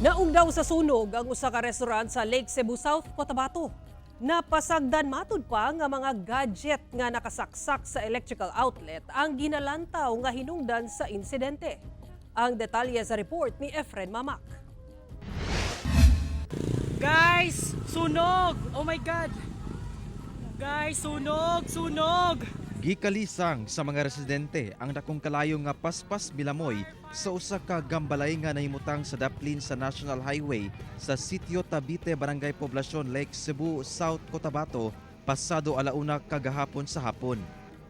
Naugdaw sa sunog ang usa ka restaurant sa Lake Sebu South, Cotabato. Napasagdan matud pa nga mga gadget nga nakasaksak sa electrical outlet ang ginalantaw nga hinungdan sa insidente. Ang detalye sa report ni Efren Mamak. Guys, sunog! Oh my God! Guys, sunog! Sunog! Gikalisang sa mga residente ang dakong kalayo nga paspas milamoy sa usa ka gambalay nga nahimutang sa daplin sa National Highway sa Sitio Tabite, Barangay Poblacion, Lake Cebu, South Cotabato pasado alauna kagahapon sa hapon.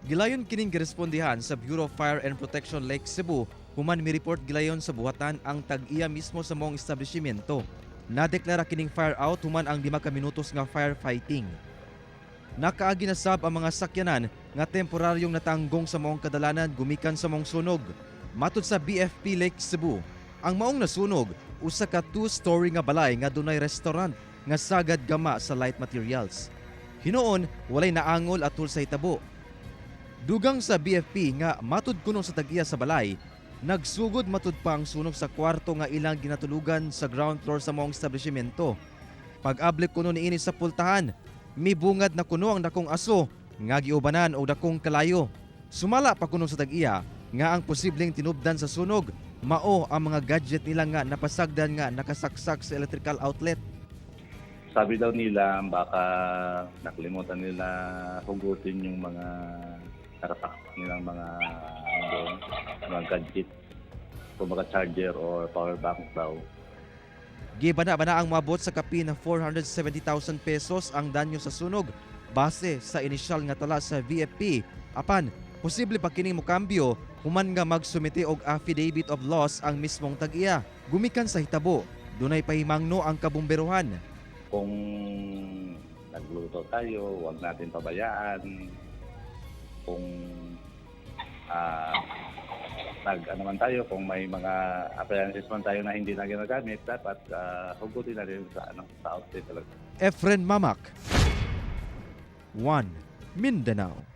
Gilayon kining girespondihan sa Bureau of Fire and Protection Lake Cebu human mi-report gilayon sa buhatan ang tag-iya mismo sa maong establishmento. Nadeklara kining fire out human ang 5 ka minutos nga firefighting. Nakaagi na sab ang mga sakyanan nga temporaryong natanggong sa maong kadalanan gumikan sa maong sunog. Matud sa BFP Lake Cebu, ang maong nasunog usa ka two-story nga balay nga dunay restaurant nga sagad gama sa light materials. Hinuon, walay naangol atul sa hitabo. Dugang sa BFP nga matud kuno sa tag-iya sa balay, nagsugod matud pa ang sunog sa kwarto nga ilang ginatulugan sa ground floor sa maong establishmento. Pag-ablik kuno niini sa pultahan, mibungad na kuno ang dakong aso nga giubanan og dakong kalayo. Sumala pa kuno sa tag-iya nga ang posibleng tinubdan sa sunog mao ang mga gadget nila nga napasagdan nga nakasaksak sa electrical outlet. Sabi daw nila baka nakalimutan nila hugutin yung mga nakasaksak nilang mga ano doon, mga gadget, kumbaga charger or power bank daw. Gibana-bana ang moabot sa kapin na 470,000 pesos ang danyo sa sunog base sa inisyal nga tala sa BFP. Apan, posible pa kining mokambyo human nga magsumite og affidavit of loss ang mismong tag-iya. Gumikan sa hitabo, dunay pahimangno ang kabumberohan. Kung nagluto tayo, huwag natin pabayaan. Kung nag ano man tayo, kung may mga appliances man tayo na hindi na ginagamit, dapat hugutin natin sa ano, sa outlet talaga. Efren Mamak, 1 Mindanao.